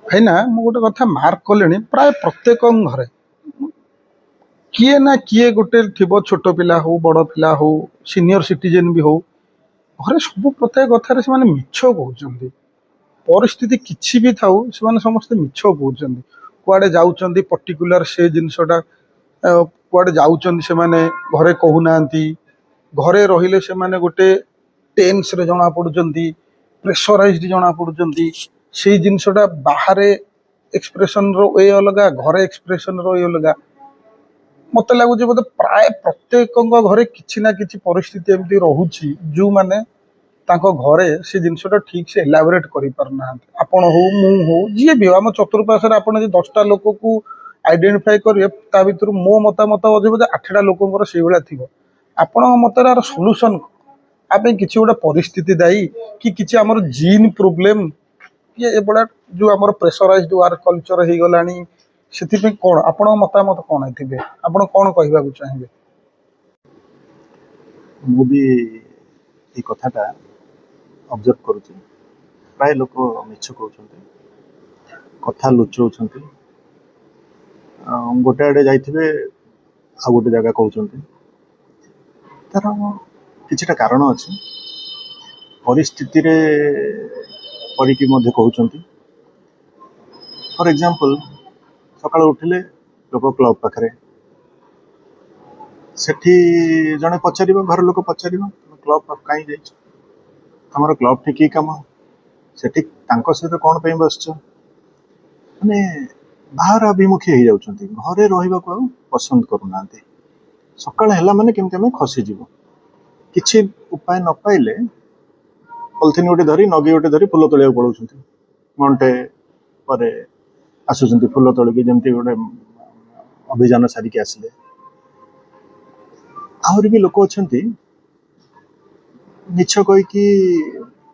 ଭାଇନା, ମୁଁ ଗୋଟେ କଥା ମାର୍କ କଲିଣି, ପ୍ରାୟ ପ୍ରତ୍ୟେକଙ୍କ ଘରେ କିଏ ନା କିଏ ଗୋଟେ ଥିବ, ଛୋଟ ପିଲା ହଉ, ବଡ଼ ପିଲା ହଉ, ସିନିୟର ସିଟିଜେନ୍ ବି ହଉ, ଘରେ ସବୁ ପ୍ରତ୍ୟେକ କଥାରେ ସେମାନେ ମିଛ କହୁଛନ୍ତି। ପରିସ୍ଥିତି କିଛି ବି ଥାଉ, ସେମାନେ ସମସ୍ତେ ମିଛ କହୁଛନ୍ତି। କୁଆଡ଼େ ଯାଉଛନ୍ତି, ପର୍ଟିକୁଲାର ସେ ଜିନିଷଟା, କୁଆଡ଼େ ଯାଉଛନ୍ତି ସେମାନେ ଘରେ କହୁନାହାନ୍ତି। ଘରେ ରହିଲେ ସେମାନେ ଗୋଟେ ଟେନ୍ସରେ ଜଣାପଡ଼ୁଛନ୍ତି, ପ୍ରେସରାଇଜଡ ଜଣାପଡ଼ୁଛନ୍ତି। ସେଇ ଜିନିଷଟା ବାହାରେ ଏକ୍ସପ୍ରେସନର we ଅଲଗା, ଘରେ ଏକ୍ସପ୍ରେସନର we ଅଲଗା। ମୋତେ ଲାଗୁଛି ବୋଧେ ପ୍ରାୟ ପ୍ରତ୍ୟେକଙ୍କ ଘରେ କିଛି ନା କିଛି ପରିସ୍ଥିତି ଏମିତି ରହୁଛି, ଯେଉଁମାନେ ତାଙ୍କ ଘରେ ସେ ଜିନିଷଟା ଠିକ୍ ସେ ଏଲାବୋରେଟ୍ କରିପାରୁନାହାନ୍ତି। ଆପଣ ହଉ, ମୁଁ ହଉ, ଯିଏ ବି ହଉ, ଆମ ଚତୁର୍ପାର୍ଶ୍ୱରେ ଆପଣ ଯଦି 10ଟା ଲୋକକୁ ଆଇଡେଣ୍ଟିଫାଇ କରିବେ, ତା ଭିତରୁ ମୋ ମତାମତ ଅଛି ବୋଧେ 8ଟା ଲୋକଙ୍କର ସେଇଭଳିଆ ଥିବ। ଆପଣଙ୍କ ମତରେ ଆର ସଲ୍ୟୁସନ୍ ଆ ପାଇଁ କିଛି ଗୋଟେ ପରିସ୍ଥିତି ଦାୟୀ କି କିଛି ଆମର ଜିନ୍ ପ୍ରୋବ୍ଲେମ୍ କି ଏଭଳିଆ ଯେଉଁ ଆମର ପ୍ରେସରାଇଜଡ ୱାର୍କ କଲଚର ହେଇଗଲାଣି, ସେଥିପାଇଁ କ'ଣ ଆପଣଙ୍କ ମତାମତ କ'ଣ ଥିବେ? ଆପଣ କ'ଣ କହିବାକୁ ଚାହିଁବେ? ମୁଁ ବି ଏଇ କଥାଟା ଅବଜର୍ଭ କରୁଛି। ପ୍ରାୟ ଲୋକ ମିଛ କହୁଛନ୍ତି, କଥା ଲୁଚଉଛନ୍ତି। ଗୋଟେ ଆଡ଼େ ଯାଇଥିବେ, ଆଉ ଗୋଟେ ଜାଗା କହୁଛନ୍ତି। ତାର କିଛିଟା କାରଣ ଅଛି। ପରିସ୍ଥିତିରେ ପଡ଼ିକି ମଧ୍ୟ କହୁଛନ୍ତି। ଫର୍ ଏକ୍ଜାମ୍ପଲ୍, ସକାଳୁ ଉଠିଲେ ଲୋକ କ୍ଲବ୍ ପାଖରେ। ସେଠି ଜଣେ ପଚାରିବ, ଘର ଲୋକ ପଚାରିବ, "ତୁମେ କ୍ଲବ୍ ପାଖକୁ କାହିଁ ଯାଇଛ? ତମର କ୍ଲବ୍ଠି କି କାମ? ସେଠି ତାଙ୍କ ସହିତ କ'ଣ ପାଇଁ ବସିଛ?" ମାନେ ବାହାର ଅଭିମୁଖୀ ହେଇଯାଉଛନ୍ତି। ଘରେ ରହିବାକୁ ଆଉ ପସନ୍ଦ କରୁନାହାନ୍ତି। ସକାଳ ହେଲା ମାନେ କେମିତି ଆମେ ଖସିଯିବୁ। କିଛି ଉପାୟ ନ ପାଇଲେ ପଲିଥିନ୍ ଗୋଟେ ଧରି, ନଗି ଗୋଟେ ଧରି ଫୁଲ ତୋଳିବାକୁ ପଳାଉଛନ୍ତି। ଘଣ୍ଟେ ପରେ ଆସୁଛନ୍ତି ଫୁଲ ତୋଳିକି, ଯେମିତି ଗୋଟେ ଅଭିଯାନ ସାରିକି ଆସିଲେ। ଆହୁରି ବି ଲୋକ ଅଛନ୍ତି, ମିଛ କହିକି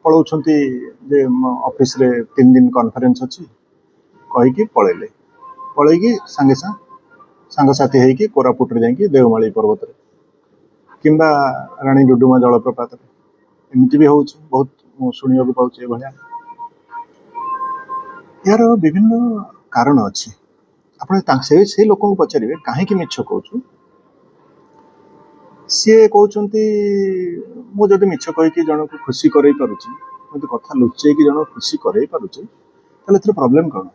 ପଳାଉଛନ୍ତି ଯେ ମୋ ଅଫିସରେ 3 ଦିନ କନଫରେନ୍ସ ଅଛି କହିକି ପଳେଇଲେ। ପଳେଇକି ସାଙ୍ଗେ ସାଙ୍ଗେ ସାଙ୍ଗସାଥି ହେଇକି କୋରାପୁଟରେ ଯାଇକି ଦେଓମାଳି ପର୍ବତରେ କିମ୍ବା ରାଣୀ ଡୁଡୁମା ଜଳପ୍ରପାତରେ। ଏମିତି ବି ହଉଛି, ବହୁତ ମୁଁ ଶୁଣିବାକୁ ପାଉଛି ଏଭଳିଆ। ଏହାର ବିଭିନ୍ନ କାରଣ ଅଛି। ଆପଣ ସେଇ ଲୋକଙ୍କୁ ପଚାରିବେ, କାହିଁକି ମିଛ କହୁଛୁ? ସିଏ କହୁଛନ୍ତି, ମୁଁ ଯଦି ମିଛ କହିକି ଜଣକୁ ଖୁସି କରେଇ ପାରୁଛି, ମୁଁ ଯଦି କଥା ଲୁଚେଇକି ଜଣକୁ ଖୁସି କରେଇ ପାରୁଛି, ତାହେଲେ ଏଥିରେ ପ୍ରୋବ୍ଲେମ କ'ଣ?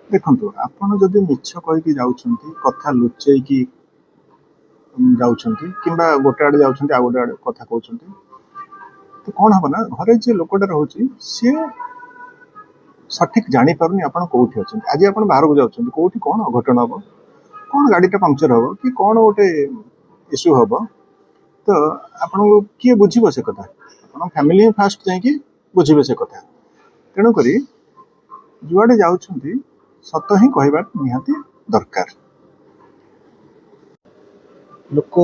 ଦେଖନ୍ତୁ, ଆପଣ ଯଦି ମିଛ କହିକି ଯାଉଛନ୍ତି, କଥା ଲୁଚେଇକି ଯାଉଛନ୍ତି କିମ୍ବା ଗୋଟେ ଆଡ଼େ ଯାଉଛନ୍ତି, ଆଉ ଗୋଟେ ଆଡ଼େ କଥା କହୁଛନ୍ତି, ତ କ'ଣ ହବ ନା ଘରେ ଯିଏ ଲୋକଟା ରହୁଛି, ସିଏ ସଠିକ ଜାଣିପାରୁନି ଆପଣ କୋଉଠି ଅଛନ୍ତି। ଆଜି ଆପଣ ବାହାରକୁ ଯାଉଛନ୍ତି, କୋଉଠି କ'ଣ ଅଘଟଣ ହବ, କ'ଣ ଗାଡ଼ିଟା ପଙ୍କଚର ହବ କି କ'ଣ ଗୋଟେ ଇସ୍ୟୁ ହବ, ତ ଆପଣଙ୍କୁ କିଏ ବୁଝିବ ସେ କଥା? ଆପଣ ଫ୍ୟାମିଲି ହିଁ ଫାଷ୍ଟ ଯାଇକି ବୁଝିବେ ସେ କଥା। ତେଣୁକରି ଯୁଆଡ଼େ ଯାଉଛନ୍ତି, ସତ ହିଁ କହିବା ନିହାତି ଦରକାର। ଲୋକ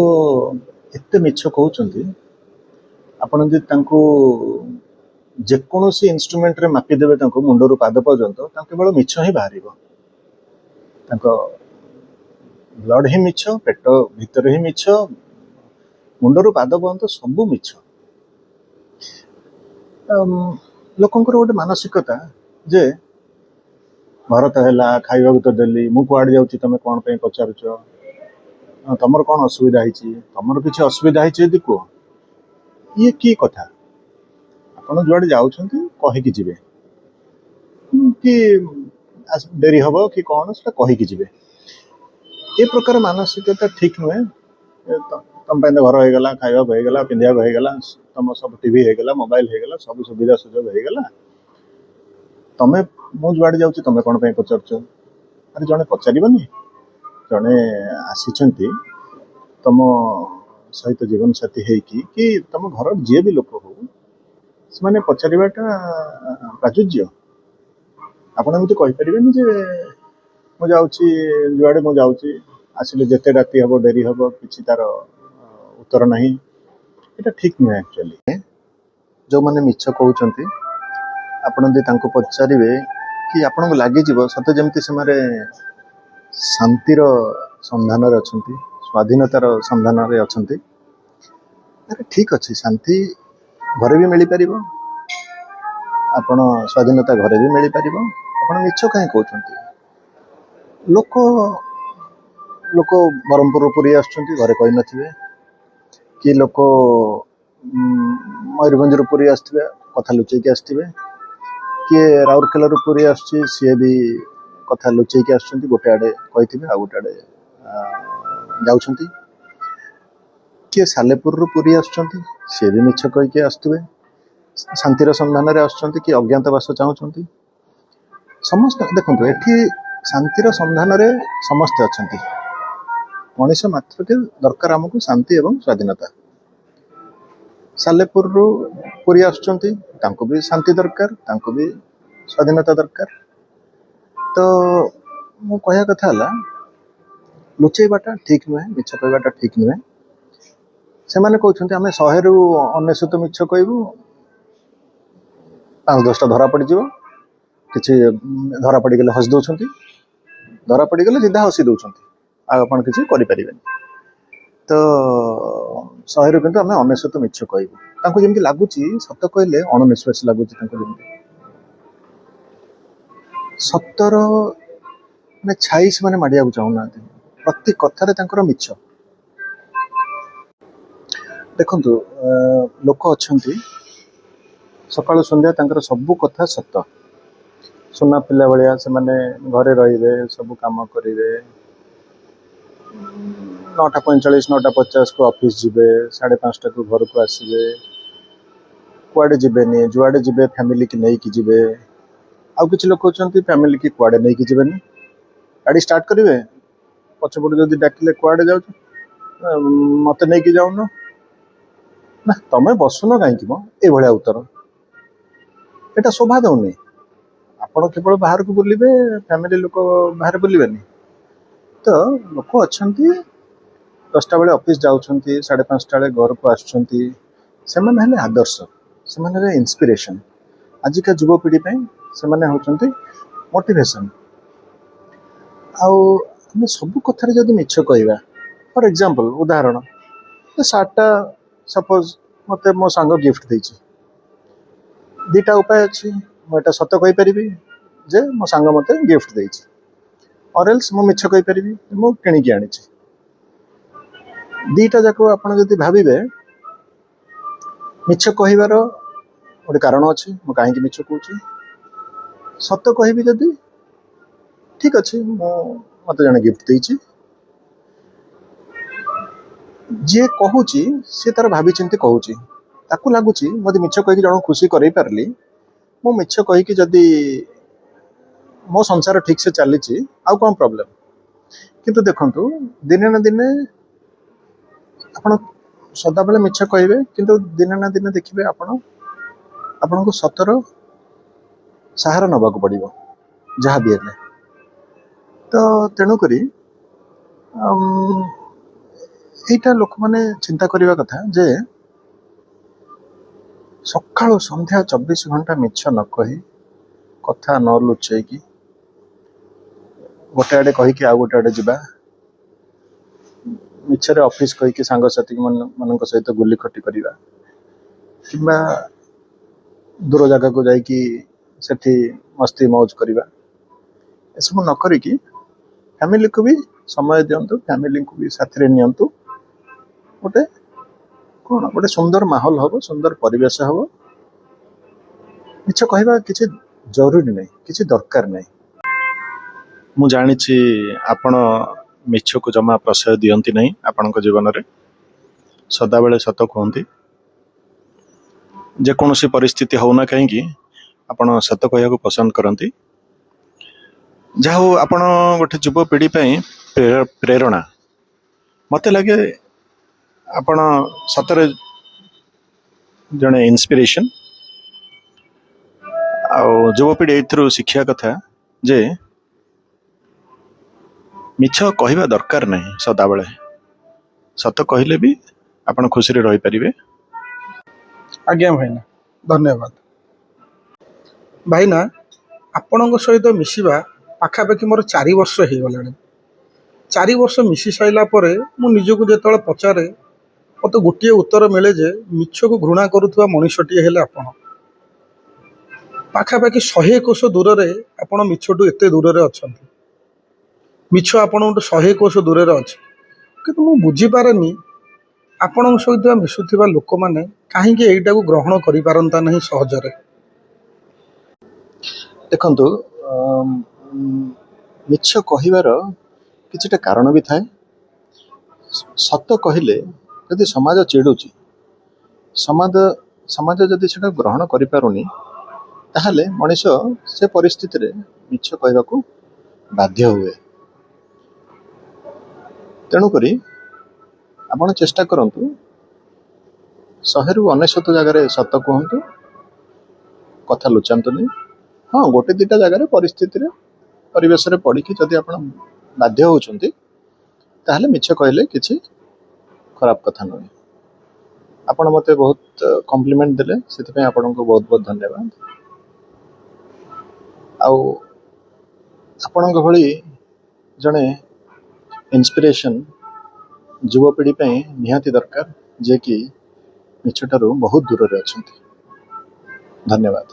ଏତେ ମିଛ କହୁଛନ୍ତି, ଆପଣ ଯଦି ତାଙ୍କୁ ଯେକୌଣସି ଇନଷ୍ଟ୍ରୁମେଣ୍ଟରେ ମାପିଦେବେ ତାଙ୍କୁ ମୁଣ୍ଡରୁ ପାଦ ପର୍ଯ୍ୟନ୍ତ, ତାଙ୍କୁ କେବଳ ମିଛ ହିଁ ବାହାରିବ। ତାଙ୍କ ବ୍ଲଡ ହିଁ ମିଛ, ପେଟ ଭିତରେ ହିଁ ମିଛ, ମୁଣ୍ଡରୁ ପାଦ ପର୍ଯ୍ୟନ୍ତ ସବୁ ମିଛ। ଲୋକଙ୍କର ଗୋଟେ ମାନସିକତା ଯେ ଘର ତ ହେଲା, ଖାଇବାକୁ ତ ଦେଲି, ମୁଁ କୁଆଡ଼େ ଯାଉଛି ତମେ କ'ଣ ପାଇଁ ପଚାରୁଛ? ତମର କ'ଣ ଅସୁବିଧା ହେଇଛି? ତମର କିଛି ଅସୁବିଧା ହେଇଛି ଯଦି କୁହ। ଇଏ କି କଥା? ଆପଣ ଯୁଆଡ଼େ ଯାଉଛନ୍ତି କହିକି ଯିବେ କି ଡେରି ହବ କି କ'ଣ, ସେଟା କହିକି ଯିବେ। ଏ ପ୍ରକାର ମାନସିକତା ଠିକ ନୁହେଁ। ତମ ପାଇଁ ତ ଘର ହେଇଗଲା, ଖାଇବାକୁ ହେଇଗଲା, ପିନ୍ଧିବାକୁ ହେଇଗଲା, ତମ ସବୁ ଟିଭି ହେଇଗଲା, ମୋବାଇଲ ହେଇଗଲା, ସବୁ ସୁବିଧା ସୁଯୋଗ ହେଇଗଲା। ତମେ ମୁଁ ଯୁଆଡ଼େ ଯାଉଛି ତମେ କ'ଣ ପାଇଁ ପଚାରୁଛ? ଆରେ, ଜଣେ ପଚାରିବନି? ଜଣେ ଆସିଛନ୍ତି ତମ ସହିତ ଜୀବନସାଥୀ ହେଇକି କି ତମ ଘରର ଯିଏ ବି ଲୋକ ହଉ, ସେମାନେ ପଚାରିବାଟା ପ୍ରଯୁଜ୍ୟ। ଆପଣ ଏମିତି କହିପାରିବେନି ଯେ ମୁଁ ଯାଉଛି, ଯୁଆଡ଼େ ମୁଁ ଯାଉଛି, ଆସିଲେ ଯେତେ ରାତି ହବ, ଡେରି ହବ, କିଛି ତାର ଉତ୍ତର ନାହିଁ। ଏଇଟା ଠିକ ନୁହେଁ ଆକ୍ଚୁଆଲି। ଯେଉଁମାନେ ମିଛ କହୁଛନ୍ତି, ଆପଣ ଯଦି ତାଙ୍କୁ ପଚାରିବେ କି ଆପଣଙ୍କୁ ଲାଗିଯିବ ସତେ ଯେମିତି ସେମାନେ ଶାନ୍ତିର ସନ୍ଧାନରେ ଅଛନ୍ତି, ସ୍ୱାଧୀନତାର ସନ୍ଧାନରେ ଅଛନ୍ତି। ଆରେ, ଠିକ ଅଛି, ଶାନ୍ତି ଘରେ ବି ମିଳିପାରିବ, ଆପଣ ସ୍ୱାଧୀନତା ଘରେ ବି ମିଳିପାରିବ। ଆପଣ ମିଛ କାହିଁ କହୁଛନ୍ତି? ଲୋକ ଲୋକ ବ୍ରହ୍ମପୁରରୁ ପୁରୀ ଆସୁଛନ୍ତି, ଘରେ କହିନଥିବେ, କି ଲୋକ ମୟୂରଭଞ୍ଜରୁ ପୁରୀ ଆସିଥିବେ, କଥା ଲୁଚେଇକି ଆସିଥିବେ, କିଏ ରାଉରକେଲାରୁ ପୁରୀ ଆସୁଛି, ସିଏ ବି କଥା ଲୁଚେଇକି ଆସୁଛନ୍ତି, ଗୋଟେ ଆଡ଼େ କହିଥିବେ ଆଉ ଗୋଟେ ଆଡ଼େ ଯାଉଛନ୍ତି। କିଏ ସାଲେପୁରରୁ ପୁରୀ ଆସୁଛନ୍ତି, ସିଏ ବି ମିଛ କହିକି ଆସୁଥିବେ, ଶାନ୍ତିର ସନ୍ଧାନରେ ଆସୁଛନ୍ତି କି ଅଜ୍ଞାତବାସ ଚାହୁଁଛନ୍ତି। ସମସ୍ତେ ଦେଖନ୍ତୁ, ଏଠି ଶାନ୍ତିର ସନ୍ଧାନରେ ସମସ୍ତେ ଅଛନ୍ତି। ମଣିଷ ମାତ୍ରକେ ଦରକାର ଆମକୁ ଶାନ୍ତି ଏବଂ ସ୍ୱାଧୀନତା। ସାଲେପୁରରୁ ପୁରୀ ଆସୁଛନ୍ତି, ତାଙ୍କୁ ବି ଶାନ୍ତି ଦରକାର, ତାଙ୍କୁ ବି ସ୍ୱାଧୀନତା ଦରକାର। ତ ମୁଁ କହିବା କଥା ହେଲା, ଲୁଚେଇବାଟା ଠିକ୍ ନୁହେଁ, ମିଛ କହିବାଟା ଠିକ୍ ନୁହେଁ। ସେମାନେ କହୁଛନ୍ତି ଆମେ 100ରୁ 99 ମିଛ କହିବୁ, 5-10ଟା ଧରା ପଡ଼ିଯିବ। କିଛି ଧରା ପଡ଼ିଗଲେ ହସି ଦେଉଛନ୍ତି, ଧରା ପଡ଼ିଗଲେ ସିଧା ହସି ଦେଉଛନ୍ତି, ଆଉ ଆପଣ କିଛି କରିପାରିବେନି। ତ 100ରୁ କିନ୍ତୁ ଆମେ 99 ମିଛ କହିବୁ। ତାଙ୍କୁ ଯେମିତି ଲାଗୁଛି ସତ କହିଲେ ଅଣନିଶ୍ୱାସୀ ଲାଗୁଛି ତାଙ୍କୁ, ଯେମିତି ସତର ମାନେ ଛାଇ ସେମାନେ ମାଡ଼ିବାକୁ ଚାହୁଁନାହାନ୍ତି। ପ୍ରତି କଥାରେ ତାଙ୍କର ମିଛ। ଦେଖନ୍ତୁ, ଲୋକ ଅଛନ୍ତି ସକାଳୁ ସନ୍ଧ୍ୟା ତାଙ୍କର ସବୁ କଥା ସତ, ସୁନା ପିଲା ଭଳିଆ ସେମାନେ ଘରେ ରହିବେ, ସବୁ କାମ କରିବେ, 9:45 9:50କୁ ଅଫିସ୍ ଯିବେ, 5:30କୁ ଘରକୁ ଆସିବେ, କୁଆଡ଼େ ଯିବେନି, ଯୁଆଡ଼େ ଯିବେ ଫ୍ୟାମିଲିକି ନେଇକି ଯିବେ। ଆଉ କିଛି ଲୋକ ଅଛନ୍ତି ଫ୍ୟାମିଲିକି କୁଆଡ଼େ ନେଇକି ଯିବେନି, ଗାଡ଼ି ଷ୍ଟାର୍ଟ କରିବେ, ପଛପଟୁ ଯଦି ଡାକିଲେ କୁଆଡ଼େ ଯାଉଛ, ମୋତେ ନେଇକି ଯାଉନ, ନା ତମେ ବସୁନ କାହିଁକି ମ, ଏଇଭଳିଆ ଉତ୍ତର। ଏଇଟା ଶୋଭା ଦେଉନି। ଆପଣ କେବଳ ବାହାରକୁ ବୁଲିବେ, ଫ୍ୟାମିଲି ଲୋକ ବାହାରେ ବୁଲିବେନି। ତ ଲୋକ ଅଛନ୍ତି 10ଟା ବେଳେ ଅଫିସ୍ ଯାଉଛନ୍ତି, 5:30 ବେଳେ ଘରକୁ ଆସୁଛନ୍ତି, ସେମାନେ ହେଲେ ଆଦର୍ଶ, ସେମାନେ ହେଲେ ଇନ୍ସପିରେସନ୍। ଆଜିକା ଯୁବପିଢ଼ି ପାଇଁ ସେମାନେ ହେଉଛନ୍ତି ମୋଟିଭେସନ୍। ଆଉ ଆମେ ସବୁ କଥାରେ ଯଦି ମିଛ କହିବା, ଫର୍ ଏକ୍ଜାମ୍ପଲ୍ ଉଦାହରଣ, ଏ ସାର୍ଟଟା ସପୋଜ୍ ମୋତେ ମୋ ସାଙ୍ଗ ଗିଫ୍ଟ ଦେଇଛି, ଦୁଇଟା ଉପାୟ ଅଛି। ମୁଁ ଏଇଟା ସତ କହିପାରିବି ଯେ ମୋ ସାଙ୍ଗ ମୋତେ ଗିଫ୍ଟ ଦେଇଛି, ଅର୍ ଏଲ୍ସ ମୁଁ ମିଛ କହିପାରିବି ମୁଁ କିଣିକି ଆଣିଛି। ଦୁଇଟା ଯାକ ଆପଣ ଯଦି ଭାବିବେ, ମିଛ କହିବାର ଗୋଟେ କାରଣ ଅଛି, ମୁଁ କାହିଁକି ମିଛ କହୁଛି। ସତ କହିବି ଯଦି, ଠିକ୍ ଅଛି, ମୁଁ ମୋତେ ଜଣେ ଗିଫ୍ଟ ଦେଇଛି, ଯିଏ କହୁଛି ସିଏ ତାର ଭାବିଚିନ୍ତି କହୁଛି, ତାକୁ ଲାଗୁଛି ମୁଁ ଯଦି ମିଛ କହିକି ଜଣକୁ ଖୁସି କରେଇ ପାରିଲି, ମୁଁ ମିଛ କହିକି ଯଦି ମୋ ସଂସାର ଠିକ୍ସେ ଚାଲିଛି, ଆଉ କ'ଣ ପ୍ରୋବ୍ଲେମ୍। କିନ୍ତୁ ଦେଖନ୍ତୁ, ଦିନେ ନା ଦିନେ ଆପଣ ସଦାବେଳେ ମିଛ କହିବେ, କିନ୍ତୁ ଦିନେ ନା ଦିନେ ଦେଖିବେ ଆପଣଙ୍କୁ ସତର ସାହାରା ନେବାକୁ ପଡ଼ିବ ଯାହା ବି ହେଲେ। ତ ତେଣୁକରି ଏଇଟା ଲୋକମାନେ ଚିନ୍ତା କରିବା କଥା ଯେ ସକାଳୁ ସନ୍ଧ୍ୟା 24 ଘଣ୍ଟା ମିଛ ନ କହି, କଥା ନ ଲୁଚେଇକି, ଗୋଟେ ଆଡ଼େ କହିକି ଆଉ ଗୋଟେ ଆଡ଼େ ଯିବା, ମିଛରେ ଅଫିସ୍ କହିକି ସାଙ୍ଗସାଥି ମାନଙ୍କ ସହିତ ଗୁଲି ଖଟି କରିବା, କିମ୍ବା ଦୂର ଜାଗାକୁ ଯାଇକି ସେଠି ମସ୍ତି ମୌଜ କରିବା, ଏସବୁ ନ କରିକି ଫ୍ୟାମିଲିକୁ ବି ସମୟ ଦିଅନ୍ତୁ, ଫ୍ୟାମିଲିକୁ ବି ସାଥିରେ ନିଅନ୍ତୁ। ଗୋଟେ କ'ଣ ଗୋଟେ ସୁନ୍ଦର ମାହୋଲ ହେବ, ସୁନ୍ଦର ପରିବେଶ ହେବ। ମିଛ କହିବା କିଛି ଜରୁରୀ ନାହିଁ, କିଛି ଦରକାର ନାହିଁ। ମୁଁ ଜାଣିଛି ଆପଣ ମିଛକୁ ଜମା ପ୍ରଶ୍ରୟ ଦିଅନ୍ତି ନାହିଁ ଆପଣଙ୍କ ଜୀବନରେ, ସଦାବେଳେ ସତ କୁହନ୍ତି। ଯେକୌଣସି ପରିସ୍ଥିତି ହେଉନା କାହିଁକି ଆପଣ ସତ କହିବାକୁ ପସନ୍ଦ କରନ୍ତି। ଯାହା ହଉ, ଆପଣ ଗୋଟେ ଯୁବପିଢ଼ି ପାଇଁ ପ୍ରେରଣା। ମୋତେ ଲାଗେ ଆପଣ ସତରେ ଜଣେ ଇନ୍ସପିରେସନ୍। ଆଉ ଯୁବପିଢ଼ି ଏଇଥିରୁ ଶିଖିବା କଥା ଯେ ମିଛ କହିବା ଦରକାର ନାହିଁ, ସଦାବେଳେ ସତ କହିଲେ ବି ଆପଣ ଖୁସିରେ ରହିପାରିବେ। ଆଜ୍ଞା ଭାଇନା, ଧନ୍ୟବାଦ ଭାଇନା। ଆପଣଙ୍କ ସହିତ ମିଶିବା ପାଖାପାଖି ମୋର 4 ବର୍ଷ ହେଇଗଲାଣି। 4 ବର୍ଷ ମିଶି ସାରିଲା ପରେ ମୁଁ ନିଜକୁ ଯେତେବେଳେ ପଚାରେ, ମୋତେ ଗୋଟିଏ ଉତ୍ତର ମିଳେ ଯେ ମିଛକୁ ଘୃଣା କରୁଥିବା ମଣିଷଟିଏ ହେଲେ ଆପଣ। ପାଖାପାଖି 100 କୋଶ ଦୂରରେ ଆପଣ ମିଛଠୁ ଏତେ ଦୂରରେ ଅଛନ୍ତି, ମିଛ ଆପଣଙ୍କଠୁ 100 କୋଶ ଦୂରରେ ଅଛି। କିନ୍ତୁ ମୁଁ ବୁଝିପାରେନି ଆପଣଙ୍କ ସହିତ ମିଶୁଥିବା ଲୋକମାନେ କାହିଁକି ଏଇଟାକୁ ଗ୍ରହଣ କରିପାରନ୍ତା ନାହିଁ ସହଜରେ। ଦେଖନ୍ତୁ, ମିଛ କହିବାର କିଛିଟା କାରଣ ବି ଥାଏ। ସତ କହିଲେ ଯଦି ସମାଜ ଚିଡ଼ୁଛି, ସମାଜ ଯଦି ସେଟା ଗ୍ରହଣ କରିପାରୁନି, ତାହେଲେ ମଣିଷ ସେ ପରିସ୍ଥିତିରେ ମିଛ କହିବାକୁ ବାଧ୍ୟ ହୁଏ। ତେଣୁକରି ଆପଣ ଚେଷ୍ଟା କରନ୍ତୁ, 100ରୁ 99 ଜାଗାରେ ସତ କୁହନ୍ତୁ, କଥା ଲୁଚାନ୍ତୁନି। ହଁ, ଗୋଟେ ଦୁଇଟା ଜାଗାରେ ପରିସ୍ଥିତିରେ ପରିବେଶରେ ପଡ଼ିକି ଯଦି ଆପଣ ବାଧ୍ୟ ହେଉଛନ୍ତି, ତାହେଲେ ମିଛ କହିଲେ କିଛି ଖରାପ କଥା ନୁହେଁ। ଆପଣ ମୋତେ ବହୁତ କମ୍ପ୍ଲିମେଣ୍ଟ ଦେଲେ, ସେଥିପାଇଁ ଆପଣଙ୍କୁ ବହୁତ ବହୁତ ଧନ୍ୟବାଦ। ଆଉ ଆପଣଙ୍କ ଭଳି ଜଣେ ଇନ୍ସପିରେସନ୍ ଯୁବପିଢ଼ି ପାଇଁ ନିହାତି ଦରକାର, ଯିଏକି ମିଛଠାରୁ ବହୁତ ଦୂରରେ ଅଛନ୍ତି। ଧନ୍ୟବାଦ।